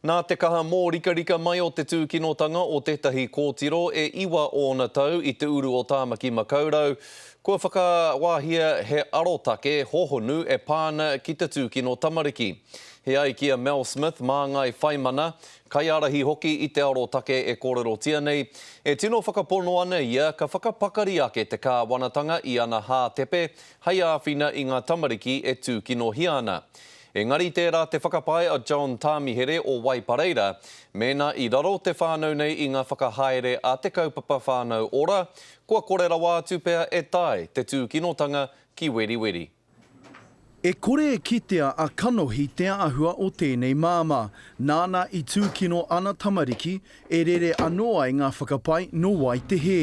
Nā te kaha mōrikarika mai o te tūkinotanga o tētahi kōtiro e iwa ōna tau i te uru o Tāmaki Makaurau, kua whakawāhia he arotake hohonu e pā ana ki te tūkino tamariki. He ai ki a Mel Smith, māngai whaimana, kaiārahi hoki i te arotake e kōrerotia nei, e tino whakapono ana ia ka whakapakari ake te kāwanatanga i ana hātepe hei āwhina i ngā tamariki e tūkinohia ana. Engari tērā te whakapae a John Tāmihere o Waipareira, mēnā i raro te whānau nei i ngā whakahaere a te kaupapa Whānau Ora, kua kore rawa atu pea e tae te tūkinotanga ki Weriweri. E kore e kitea a kanohi te āhua o tēnei māmā, nāna i tūkino ana tamariki, e rere anō ai ngā whakapae nō wai te hē.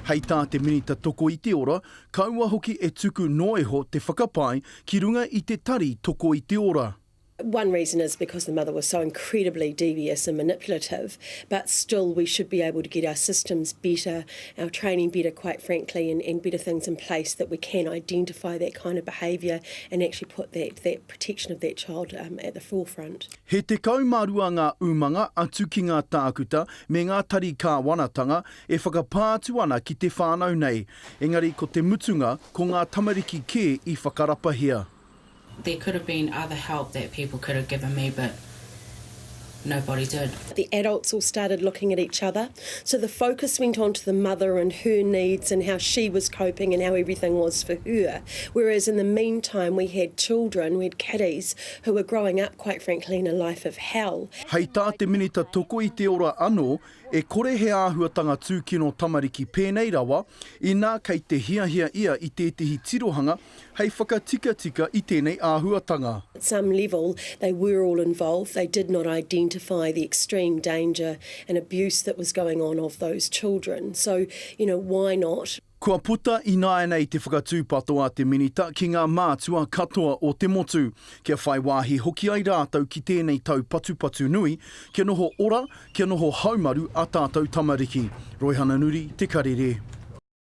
Hei tā te Minita Toko i te Ora, Kaua hoki e tuku noa iho te whakapae ki runga i te tari toko i te ora. One reason is because the mother was so incredibly devious and manipulative, but still we should be able to get our systems better, our training better quite frankly, and, and better things in place that we can identify that kind of behaviour and actually put that, that protection of that child um, at the forefront. He 12 ngā umanga atu ki ngā tākuta me ngā tari kāwanatanga e whakapā atu ana ki te whānau nei, Engari ko te mutunga, ko ngā tamariki kē i whakarapahia. There could have been other help that people could have given me but nobody did. The adults all started looking at each other, so the focus went on to the mother and her needs and how she was coping and how everything was for her, whereas in the meantime we had children, we had kiddies who were growing up quite frankly in a life of hell. Hei tā te Minita Toko i te Ora anō, E kore he āhuatanga tūkino tamariki pēnei rawa, inā kei te hiahia ia i tētehi tirohanga hei whakatikatika i tēnei āhuatanga. At some level they were all involved, they did not identify the extreme danger and abuse that was going on of those children, so you know why not? Kua puta ināianei te whakatūpato a te Minita ki ngā mātua katoa o te motu, kia whai wāhi hoki ai rātou ki tēnei taupatupatu nui, kia noho ora, kia noho haumaru ā tātou tamariki. Roihana Nuri, Te Karere.